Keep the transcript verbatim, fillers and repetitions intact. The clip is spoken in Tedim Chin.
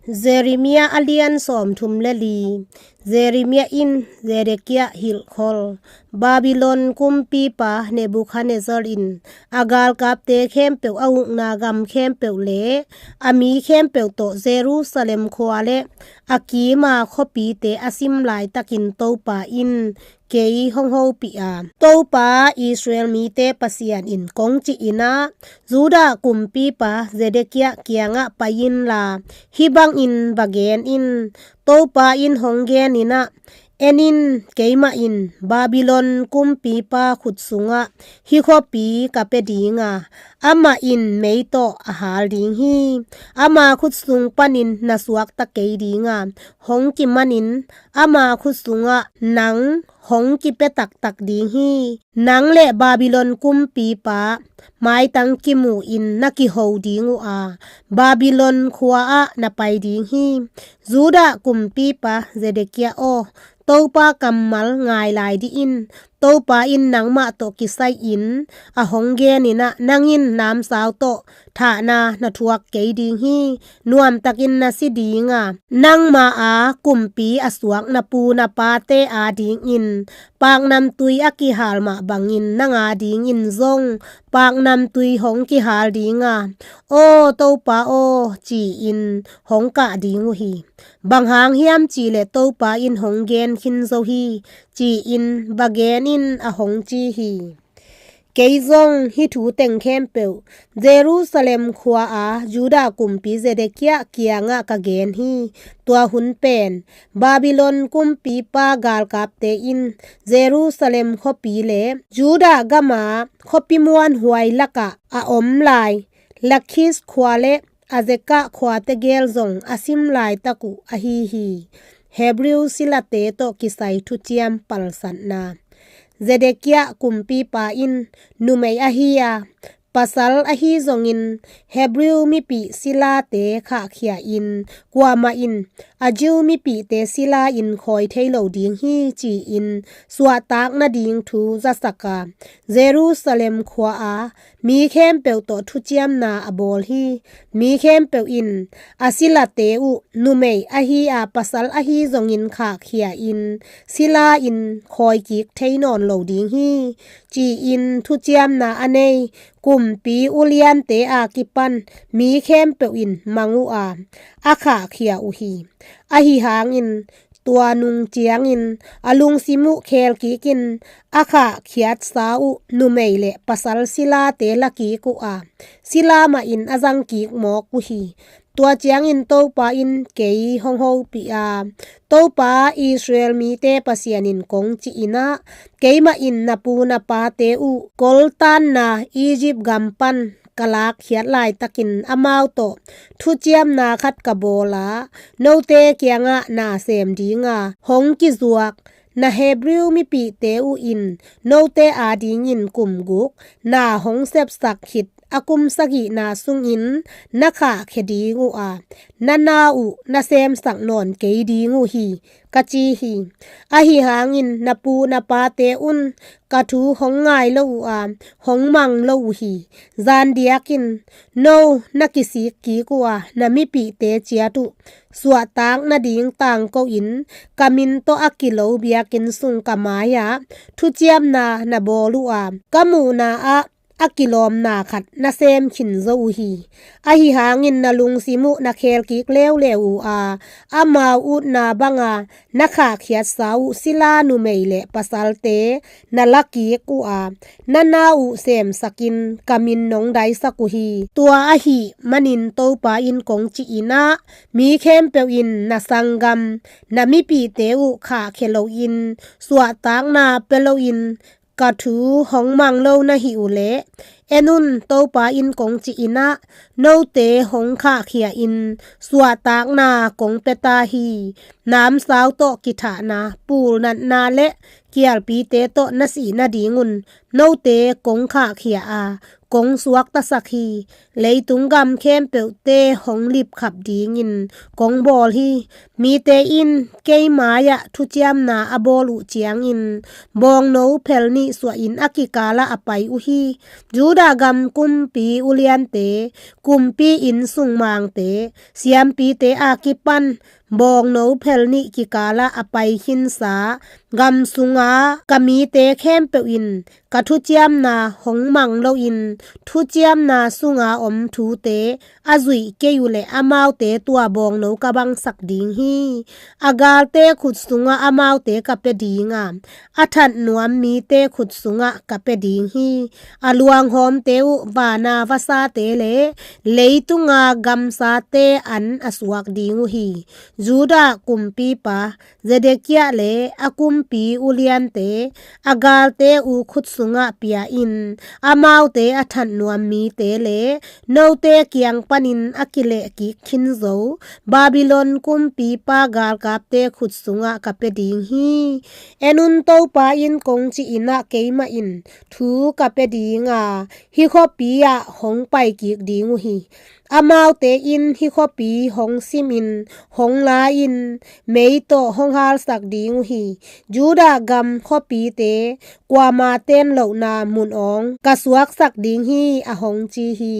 Jeremiah a lian sawmthum le li. Jeremiah in Zedekiah hilhkhol. Babylon kumpipa Nebuchadnezzar in a galkapte khempeuh, a ukna gam khempeuh le a mi khempeuh tawh Jerusalem khua le a kima khuapite a sim laitakin Topa in kei hong hopih a, Topa Israel mite Pasian in kong cih in ah, Judah kumpipa Zedekiah kiangah pai inla, hih bangin va gen in, Topa in hong gen in ah, en in, keimah in Babylon kumpipa khut sungah hih khuapi ka pia ding a, amah in mei tawh a hal ding hi. Ama khut sung panin na suakta kei ding a, hong kimanin ama khut sungah nang hong kipia taktak ding hi. Nang le Babylon kumpipa maitang kimu in na kiho ding uh a, Babylon khua ah na pai ding hi. Judah kumpipa Zedekiah aw, Topa kammal ngai lai dih in. Topa in nangmah tawh kisai-in a hong gen in ah, nang in namsau tawh thahna na thuak kei ding hi. Nuamtakin na si ding a, nangma a kumpi a suak na pu na pate adingin paknamtui a kihal mah bangin nang adingin zong paknamtui hong kihal ding a, aw Topa aw, ci-in hong kah ding uh hi. Bang hang hiam cih leh Topa in hong gen khin zo hi, ci-in va gen in, a hong ci hi. Kei zong hih thu teng khempeuh Jerusalem khua a Judah kumpi Zedekiah kiangah ka gen hi. Tua hun pen Babylon kumpipa galkapte in Jerusalem khuapi le Judah gama khuapi muanhuai lakah a om lai Lakhis khua le Azekah khuate gel zong a sim laitak uh ahi hi. Hebrew silate tawh kisai thuciam palsatna. Zedekiah kumpipa in numei ahi a, pasal ahi zongin Hebrew mipih silate khahkhia in, kuamah in a Jew mipihte sila in khawi thei lo ding hi, ci-in suahtak nading thu zasak a, Jerusalem khua a mi khempeuh tawh thuciamna a bawl hi. Mi khempeuh in a silate uh numei ahi a, pasal ahi zongin khahkhia in, sila in khawi kik thei nawn lo ding hi, ci-in thuciamna a nei kumpi uliante a kipan mi khempeuh in mang uh a, a khahkhia uh hi. Ahi hangin tua nung ciangin a lungsim uh khel kik in, a khahkhiatsa uh numei le pasal silate la kik uh a, sila mah in a zang kik mawk uh hi. Tua ciangin Topa in kei hong hopih a, Topa Israel mite Pasian in kong cih in ah, keimah in na pu na pate uh koltanna Egypt gam pan ka lakkhiat laitakin amau tawh thuciamna khat ka bawl a, note kiangah na sem ding a, hong kizuak na Hebrew mipihte uh in note adingin kum guk na hong sepsak khit a kum sagihna sungin na khahkhia ding uh a, na na uh na semsak nawn kei ding uh hi, ka ci hi. Ahi hangin na pu na pate un ka thu hong ngai lo uh a, hong mang lo uh hi. Zan diakin no na kisik kik uh a, na mipihte ciat uh suahtak nading tangko in ka min tawh a kilo biakinn sung ka mai-ah thuciamna na bawl uh a, ka muhna ah a kilawmna khat na sem khin zo uh hi. Ahi hangin na lungsim uh na khel kik leuleu uh a, amau utna banga na khahkhiatsa uh sila numei le pasalte na la kik uh a, na na uh semsakin ka min nong daisak uh hi. Tua ahih manin Topa in kong cih in ah, mi khempeuh in na sanggam na mipihte uh khahkhia loin suahtakna pia loin ka thu hong mang lo na hih uh leh, en un, Topa in kong cih in ah, note hong khahkhia in suahtakna kong pia ta hi. Namsau tawh kithahna, pulnatna le kialpite tawh na sih nadingun note kong khahkhia a, kong suaktasak hi. Leitung gam khempeuhte hong lipkhap dingin kong bawl hi. Mite in kei mai-ah thuciamna a bawl uh ciangin bawngno phel nih suahin a kikalah a pai uh hi. Judah gam kumpi uliante, kumpi inn sung mangte, siampite a kipan bawngno phel nih kikalah a pai khinsa gam sunga ka mite khempeuh in ka thuciamna hong mang loin thuciamna sunga om thute a zuih kei uhleh amaute tua bawngno ka bangsak ding hi. A galte khut sungah amaute ka pia ding a, a that nuam mite khut sungah ka pia ding hi. A luanghawmte uh vana vasate le leitunga gamsate an a suak ding uh hi. Judah kumpipa Zedekiah le a kumpi uliante, a galte uh khut sungah pia-in amaute a that nuam mite le note kiang panin a kilehkik khin zo Babylon kumpipa galkapte khut sungah ka pia ding hi. En un, Topa in kong cih in ah keimah in thu ka pia ding a, hih khuapi ah hong paikik ding uh hi. Amaute in hih khuapi hong simin hong la-in mei tawh hong halsak ding uh hi. Judah gam khuapite kuamate in lohna mun awng ka suaksak ding hi, a hong ci hi.